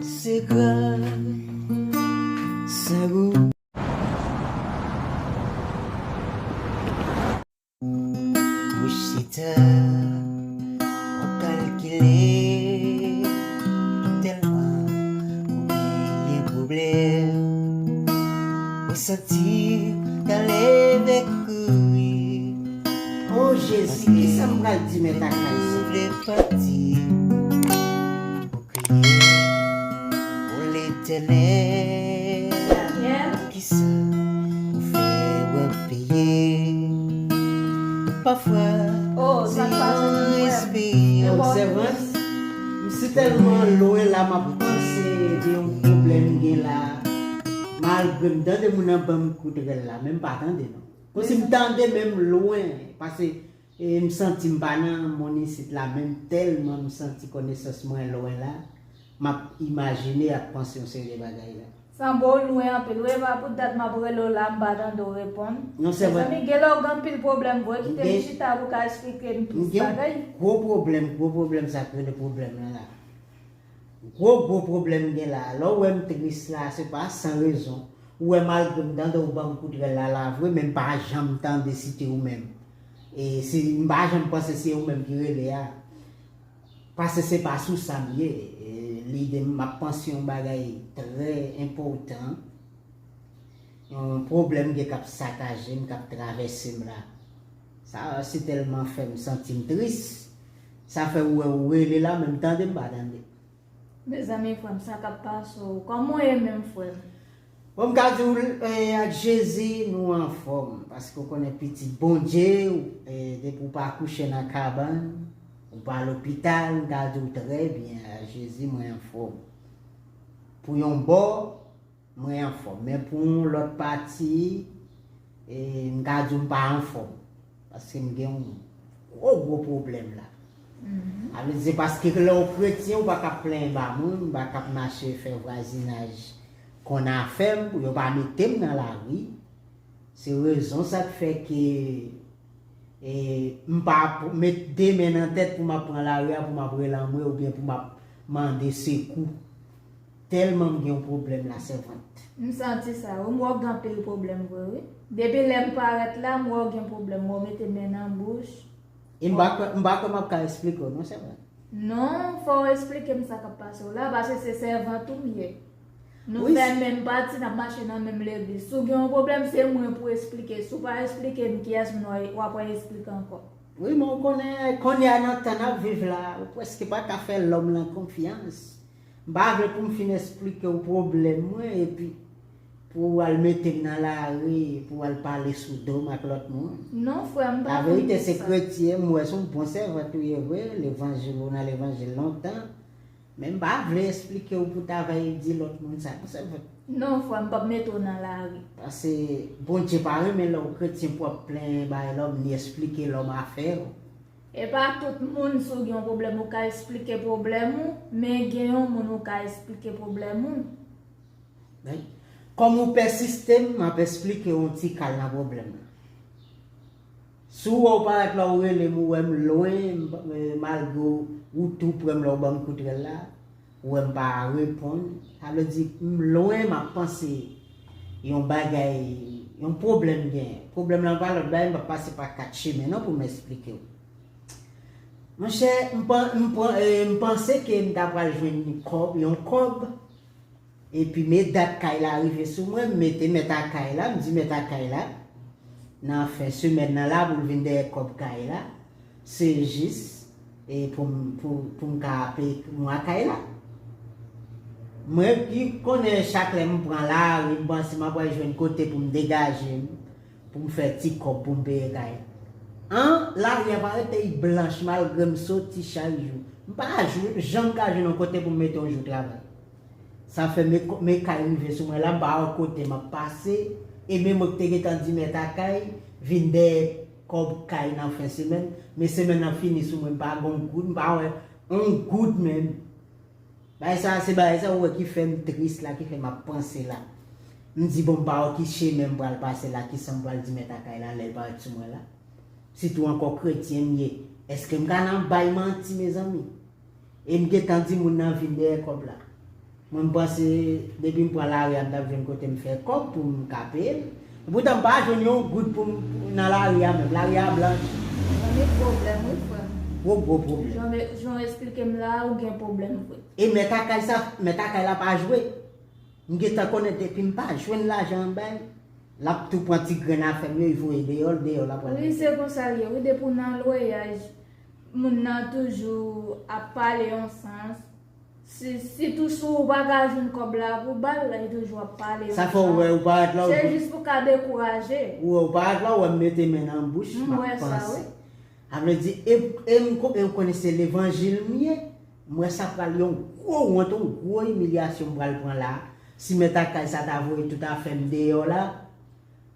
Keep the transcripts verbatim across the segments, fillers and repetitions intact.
Se gra, sa gou. Ou chita, w kalkile, tèlman ou genyen pwoblèm. Ou santi w ta leve kouri. O Jezi, kisa m pral di mèt a kay sa? Ou vle pati, ou kriye, o Letènèl. Kisa ou fè w ap peye? Pafwa, oh, se yon espere. Sèvant, m si tèlman lwen la, m ap panse de yon pwoblèm m gen la. Malgre m tande moun nan ban m kout rèl la, men m pa tande non. Kòmsi m tande menm lwen, paske e m santi m pa nan monn isit la menm, tèlman m santi konesans mwen lwen la, m ap imajine, ap panse yon seri de bagay la. Sanble w lwen anpil. Wi, e pa pou dat m ap rele w la, m pa tande w reponn. Non, se vre. Mezanmi, gen lè w gen anpil pwoblèm vre, kite m chita pou w ka eksplike m plis bagay. M gen gwo pwoblèm, gwo pwoblèm, sa k rele pwoblèm lan la. Gwo, gwo pwoblèm m gen la. Lè w wè m tris la, se pa san rezon. Ou wè, malgre m tande w ban m kout rèl la, la vre, men m pa janm tande si te ou menm. E si, m pa janm panse se ou menm ki rele a. Paske se pa sou sa m ye. E, lide m, m ap panse yon bagay trè enpòtan. Yon pwoblèm gen k ap sakaje m, k ap travèse m la. Sa si tèlman fè m santi m tris. Sa fè ou wè ou rele la, men m tande, m pa tande. Mezanmi, frè m, sa k ap pase w? Kòman w ye menm, frè m? Bon, m ka di w, eh, ak Jezi, nou anfòm. Paske w konnen pitit Bondye, eh, depi w pa kouche nan kabann, ou pa lopital, m ka di w trè byen, ak Jezi, mwen anfòm. Pou yon bò, mwen anfòm. Men pou yon lòt pati, eh, m ka di w m pa anfòm. Paske m gen yon gwo, gwo pwoblèm la. Sa vle di, se paske lè w kretyen, ou pa ka plenyen ba moun, ou pa ka mache fè vwazinaj konn afè m, pou yo pa mete m nan lari. Se rezon sa k fè ke, eh, m pa p-, met de men nan tèt pou m ap pran lari a, pou m ap rele anmwe, oubyen pou m ap mande sekou. Tèlman m gen yon pwoblèm la, sèvant. M santi sa, wi, m wè w gen anpil pwoblèm vre, wi. Depi lè m parèt la, m wè w gen pwoblèm, m wè w mete men nan bouch. E m pa kwè, m pa kwè m ap ka eksplike w, non, sèvant. Non, fò w eksplike m sa k ap pase w la, paske se sèvant ou m ye. Nou fè menm pati, n ap mache nan menm legliz. Si w gen yon pwoblèm, se mwen pou eksplike. Si w pa eksplike m, kiyès moun w ap al eksplike ankò? Wi, men w konnen, kounye a nan tan n ap viv la, ou prèske pa ka fè lòm lan konfyans. M pa vle pou m fin eksplike w pwoblèm mwen, epi pou w al mete m nan lari, pou w al pale sou do m ak lòt moun. Non, frè m, m pa konn sa. Laverite, se kretyen, m wè se yon bon sèvant ou ye vre, levanjil ou nan levanjil lontan. Men m pa vle eksplike w pou w ta vay di lòt moun sa, non, sèvant. Non, frè m, m p ap mete w nan lari. Paske Bondye pa renmen lè w kretyen pou w ap plenyen bay lòm, ni eksplike lòm afè w. E pa tout moun, si w gen yon pwoblèm, ou ka eksplike pwoblèm ou, men gen yon moun ou ka eksplike pwoblèm ou. Men, kòm ou pèsiste, m ap eksplike w yon ti kal nan pwoblèm lan. Si w wè w parèt la, ou rele m, ou wè m lwen, m, eh, malgre w, ou tou pre m la, ou ban m kout rèl la, ou wè m pa reponn, sa vle di m lwen, m ap panse yon bagay, yon pwoblèm gen. Pwoblèm lan pa lòt bagay, m p ap pase pa kat chemen non pou m eksplike w. Monchè, m pan-, m pran, eh, m panse ke m ta pral jwenn kòb, yon kòb, epi men dat kay la rive sou mwen, m mete mèt a kay la, m di mèt a kay la, nan fen semèn nan la, pou l vin dèyè kòb kay la, se jis, e pou m, pou, pou m ka peye mwa kay la. Mwen ki konnen chak lè m pran lari, m panse m ap pral jwenn kote pou m degaje m, pou m fè ti kòb pou m peye kay. An, lari a pa rete blanch malgre m soti chak jou. M pa jou-, janm ka jwenn yon kote pou m mete yon jou travay. Sa fè men, men kay rive sou mwen la, m pa wè kote m ap pase, e men mwen ki te gentan di mèt a kay, vin dèyè kòb kay nan fen semèn, men semèn nan fini sou mwen, m pa gen yon goud, m pa wè yon goud menm. Bagay sa, se bagay sa ou wè ki fè m tris la, ki fè m ap panse la. M di, bon, m pa wè ki chemen m pral pase la, kisa m pral di mèt a kay la lè l parèt sou mwen la. Sitou ankò kretyen m ye. Èske m ka nan bay manti, mezanmi? E m gentan di moun nan vin dèyè kòb la. Mwen, m panse depi m pran lari a, m t ap jwenn kote m fè kòb pou m ka peye l. Epoutan, m pa jwenn yon goud pou m nan lari a menm. Lari a blanch. Mwen gen pwoblèm, wi, frè m. Gwo, gwo pwoblèm. Jan w, jan w eksplike m la a, ou gen pwoblèm vre. E mèt a kay sa, mèt a kay la pa jwe. M gentan konnen depi m pa jwenn lajan an bay, l ap tou pran ti grenn afè m yo, li voye deyò, l deyò, l ap pran. Wi, se konsa l ye. Wi, depi w nan lwayaj, moun nan toujou ap pale yon sans. Si, sitou si w pa ka jwenn kòb la pou ba l, li toujou ap pale yon sans. Sa fè w wè ou parèt la, ou jis pou ka dekouraje. Ou wè ou parèt la, ou wè m mete men nan bouch, m ap panse. M wè sa, wi. Sa vle di, e, e m ko-, e w konnen se levanjil m ye, m wè sa pral yon gwo wont, yon gwo imilyasyon m pral pran la. Si mèt a kay sa ta voye tout afè m deyò la,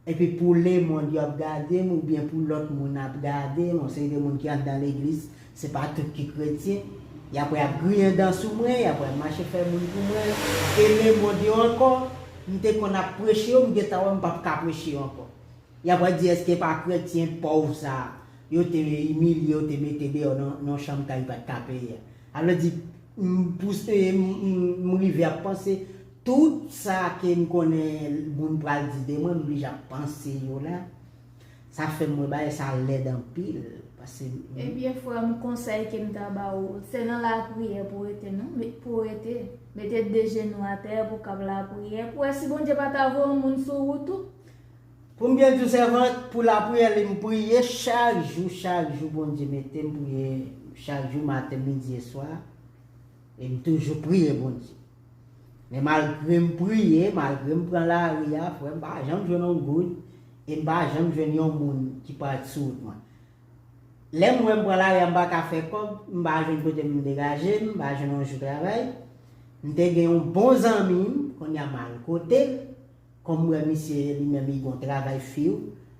epi pou lemonn yo ap gade m, oubyen pou lòt moun ap gade m, yon seri de moun ki anndan legliz, se pa tout ki kretyen, y ap wè y ap griyen dan sou mwen, y ap wè y ap mache fè moun pou mwen, e lemonn yo ankò, m te konn ap preche yo, m gentan wè m p ap ka preche yo ankò. Y ap di, èske pa kretyen pòv sa yo te imilye, yo te mete deyò nan, nan chanm kay li pa t ka peye a? Sa vle di, m pouse, m, m, m rive ap panse, tout sa ke m konnen moun pral di de mwen, m blije ap panse yo la. Sa fè m wè bagay sa lèd anpil. Paske m Ebyen, frè m, konsèy ke m ta ba ou, se nan lapriyè pou w rete, non, me-, pou w rete. Mete de jenou atè pou w kab lapriyè, pou w wè si Bondye pa ta voye yon moun sou wout ou. Pou m byen di w, sèvant, pou lapriyè li, m priye chak jou, chak jou Bondye mete m priye, chak jou maten, midi e swa, e m toujou priye Bondye. Men malgre m priye, malgre m pran lari a, frè, m pa janm jwenn yon goud, e m pa janm jwenn yon moun ki parèt sou wout mwen. Lè m wè m pran lari a, m pa ka fè kòb, m pa jwenn kote m degaje m, m pa jwenn yon jou travay. M te gen yon bon zanmi m, kounye a m al kote l, kòm m wè misye li menm li gon travay fiw,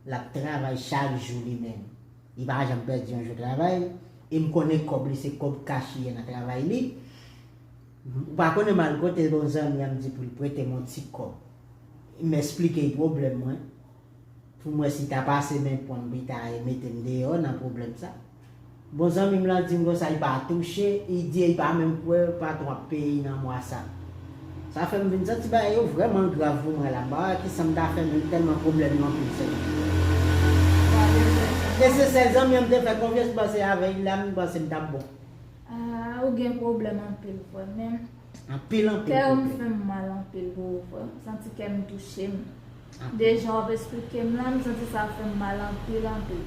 l ap travay chak jou li menm. Li pa janm pèdi yon jou travay, e m konnen kòb li se kòb kach li ye nan travay li. Ou pa konnen m al kote bon zanmi an, m di pou l prete m yon ti kòb. M eksplike l pwoblèm mwen. Pou m wè si ta pase men pran m pita e mete m deyò nan pwoblèm sa. Bon zanmi m lan di m konsa, li pa touche, li di li pa menm kwè patwon ap peye li nan mwa sa. Sa fè m vin santi bagay yo vrèman grav pou mwen la. M pa wè kisa m ta fè menm tèlman pwoblèm yo anpil sèl. E se sèl zanmi an m te fè konfyans, m panse avè l la, m panse m t ap bon. Ah, ou gen pwoblèm anpil, frè m, men Anpil, anpil pwoblèm. Kè m fè m mal anpil pou ou, frè m. M santi kè m touche m. Anpil. De jan w ap eksplike m lan, m santi sa fè m mal anpil, anpil.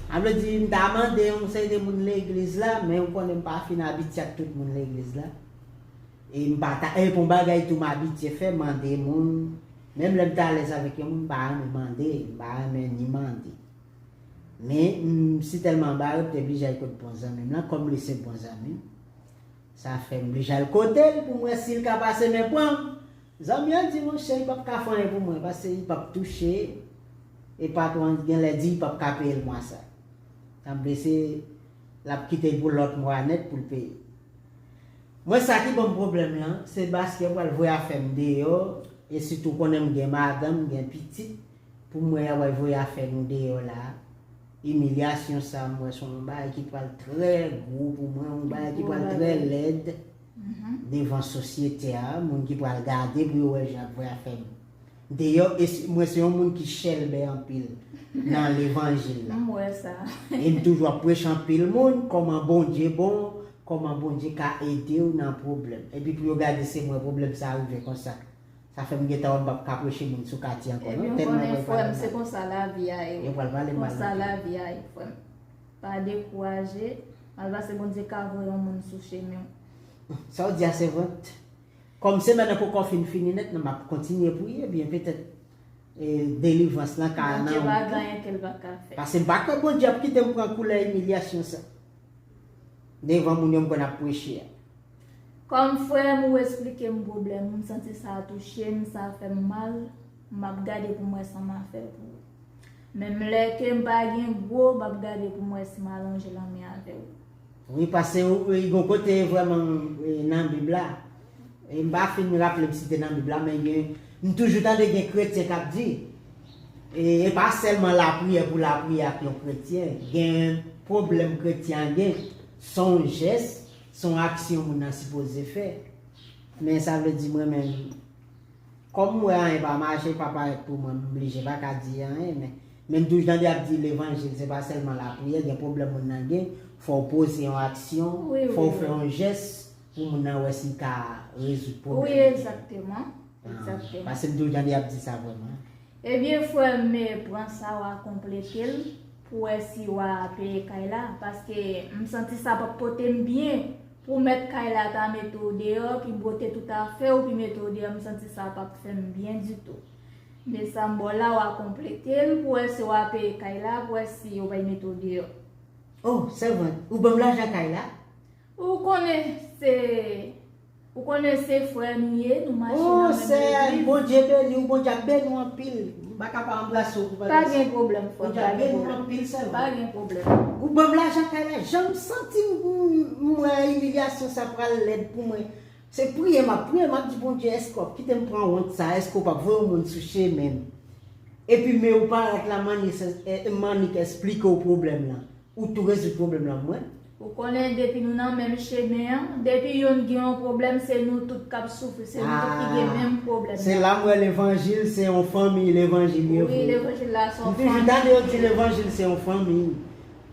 Sa vle di, m ta mande yon seri de moun legliz la, men ou konnen m pa fin abitye ak tout moun legliz la. E m pa ta, e pou yon bagay tou m abitye fè, mande moun. Menm lè m te alèz avèk yon moun, m pa renmen mande, m pa renmen ni mande. Men, m, si tèlman anbarè, m te blije al kot bon zanmi m lan, kòm li se bon zanmi m. Sa fè m blije al kote l pou m wè si l ka pase men pran m. Zanmi an di, monchè, li p ap ka fè anyen pou mwen, paske li p ap touche, e patwon an genlè di li p ap ka peye l mwa sa. Sa vle se, l ap kite l pou lòt mwa nèt pou l peye. Mwen, sa ki ban m pwoblèm lan, se paske yo pral voye afè m deyò, e sitou konnen m gen madanm, m gen pitit, pou m wè y ap voye afè nou deyò la. Imilyasyon sa, m wè se yon bagay ki pral trè gwo pou mwen, yon bagay ki pral trè lèd devan sosyete a, moun ki pral gade pou yo wè jan y ap voye afè m deyò, e si, mwen se yon moun ki chèlbè anpil nan levanjil la. M wè sa. E m toujou ap preche anpil moun, kòman Bondye bon, kòman Bondye ka ede w nan pwoblèm. Epi pou yo gade se mwen pwoblèm sa rive konsa. Sa fè m gentan wè m p ap ka preche moun sou katye ankò, non, tèlman yo pral pale m mal. Ebyen, konnen, frè m, se konsa lavi a ye. Yo pral pale m mal anpil. Konsa lavi a ye, frè m. Pa dekouraje, malgre Bondye ka voye yon moun sou chemen w. Sa w di a, sèvant? Kòm semèn nan poko fin fini nèt, non, m ap kontinye priye, byen petèt, e, delivrans lan ka nan yon pwen. Bondye pa gen anyen ke l pa ka fè. Paske m pa kwè Bondye ap kite m pran koulè imilyasyon sa devan moun yo m konn ap preche a. Kòm frè m, ou eksplike m pwoblèm ou, m santi sa touche m, sa fè m mal, m ap gade pou m wè sa m a fè pou ou. Menm lè ke m pa gen gwo, m ap gade pou m wè si m alonje lanmen avè w. Wi, paske ou, e, gon kote vrèman, e, nan Bib la. E m pa fin raple m si te nan Bib la, men gen, m toujou tande gen kretyen k ap di, e, e pa sèlman lapriyè pou lapriyè ak yon kretyen, gen pwoblèm kretyen an gen, se yon jès, se yon aksyon moun nan sipoze fè. Men sa vle di mwen menm, kòm m wè anyen pa mache, pa parèt pou mwen, m blije pa ka di anyen, men, men m toujou tande y ap di levanjil se pa sèlman lapriyè, gen pwoblèm moun nan gen, fò w poze yon aksyon, fò w fè yon jès pou moun nan wè si l ka rezoud pwoblèm li gen. Wi, egzakteman. Egzakteman. Paske m toujou tande y ap di sa vrèman. Ebyen, frè m, pran sa w a konplete l pou wè si w a peye kay la, paske m santi sa p ap pote m byen pou mèt kay la ta mete w deyò, pi bwote tout afè w, pi mete w deyò, m santi sa p ap fè m byen ditou. Men sa m ba w la, w a konplete l pou wè si w a peye kay la, pou wè si yo pral mete w deyò. Oh, sèvant, ou ban m lajan kay la? Ou konnen se Ou konnen se frè nou ye, nou mache nan menm legliz. Oh, sè, Bondye beni w, Bondye ap beni w anpil. M pa ka pa anbrase w pou pa gen pwoblèm, frè m. Bondye ap beni w anpil, sè. Pa gen pwoblèm. Ou ban m lajan kay la, jan m santi m, m, m wè imilyasyon sa pral lèd pou mwen. Se priye m ap priye, m ap di Bondye, èske w ap kite m pran wont sa, èske w p ap voye yon moun sou chemen m? Epi men w parèt la, m annik, eh, m annik esplike w pwoblèm lan. Ou tou rezoud pwoblèm lan pou mwen. Ou konnen depi nou nan menm chemen an, depi yonn gen yon pwoblèm, se nou tout k ap soufri, se nou tout ki gen menm pwoblèm nan. Se la m wè levanjil se yon fanmi, levanjil ye vre. Wi, levanjil la se yon fanmi. M toujou tande yo di levanjil se yon fanmi.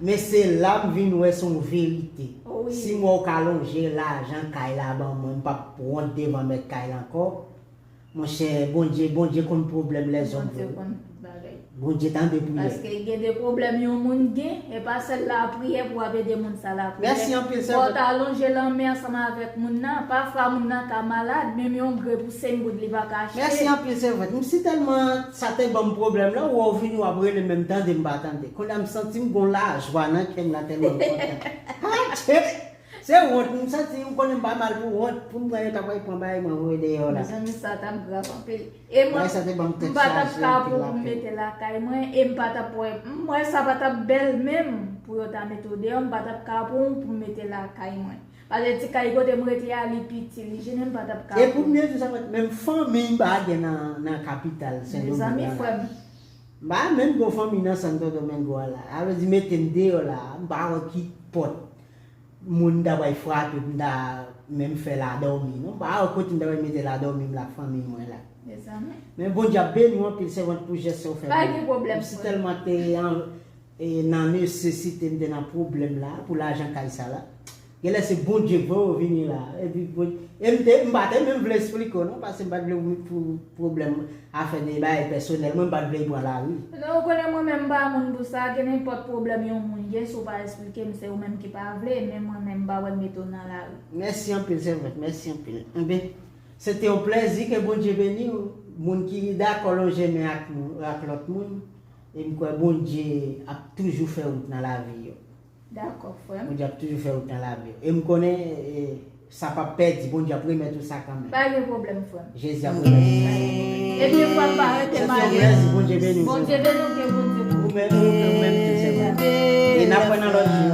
Men se la m vin wè se yon verite. Wi. Si m wè w ka lonje lajan kay la ban mwen, m p ap wont devan mèt kay la ankò. Monchè, Bondye, Bondye konn pwoblèm lèzòm yo. Bondye konn tout bagay. Bondye tande priyè. Paske gen de pwoblèm yon moun gen, e pa sèl lapriyè pou w ap ede moun sa lapriyè. Mèsi anpil, sèvant. Fò w ta lonje lanmen ansanm avèk moun nan. Pafwa moun nan ka malad, menm yon grenn pou senk goud li pa ka achte. Mèsi anpil, sèvant. M si tèlman sa te ban m pwoblèm la, ou wè w vini w ap rele menm tande m pa tande. Kounye a m santi m gon lajwa nan kè m la tèlman m kontan. Adje! Se wont, m santi, m konnen m pa mal pou wont, pou m pran yo ta pral pran bagay mwen voye deyò la. Mezanmi, sa t ap grav anpil. E mwen, m pa t ap ka pran pou m mete lakay mwen, e m pa t ap wè, m wè sa pa t ap bèl menm pou yo ta mete w deyò, m pa t ap ka pran w pou m mete lakay mwen. Paske ti kay kote m rete a, li piti, li jennen, m pa t ap ka pran. E pou m byen di sa, menm fanmi m pa gen nan, nan kapital Sendomeng lan la. Mezanmi, frè m. M pa menm gon fanmi nan Santo Domingo a la. Sa vle di mete m deyò la, m pa wè ki pòt moun ta pral frape pou m ta menm fè la dòmi, non. M pa wè kote m ta pral mete la dòmi m la, fanmi mwen la. Mezanmi. Men Bondye ap beni w anpil, sèvant, pou jès sa w fè pou mwen. Pa gen pwoblèm, frè m. M si tèlman te an, e, nan nesesite, m te nan pwoblèm la, pou lajan kay sa la. Genlè se Bondye k voye w vini la. Epi, Bon-, e m te, m pa te menm vle esplike w non, paske m pa t vle pou, pou pwoblèm afè de bagay pèsonèl, mwen m pa t vle l pran lari. Non, ou konnen mwen menm m pa moun pou sa, kenenpòt pwoblèm yon moun gen, si w pa esplike m, se ou menm ki pa vle, men mwen menm m pa wè m mete w nan lari. Mèsi anpil, sèvant, mèsi anpil. Enben, se te yon plèzi, ke Bondye beni w. Moun ki dakò lonje men ak, ak lòt moun, e m kwè Bondye ap toujou fè wout nan lavi yo. Dakò, frè m. Bondye ap toujou fè wout nan lavi w. E m konnen, e, sa p ap pèdi, Bondye ap remèt ou sa kanmenm. Pa gen pwoblèm, frè m. Jezi ap remèt ou sa. Ebyen, frè m, pa rete malere. Se te yon plèzi, Bondye beni w. Bondye beni w, ke Bondye beni w. Ou menm, ou menm, tou, sèvant. E n ap wè nan lòt jou.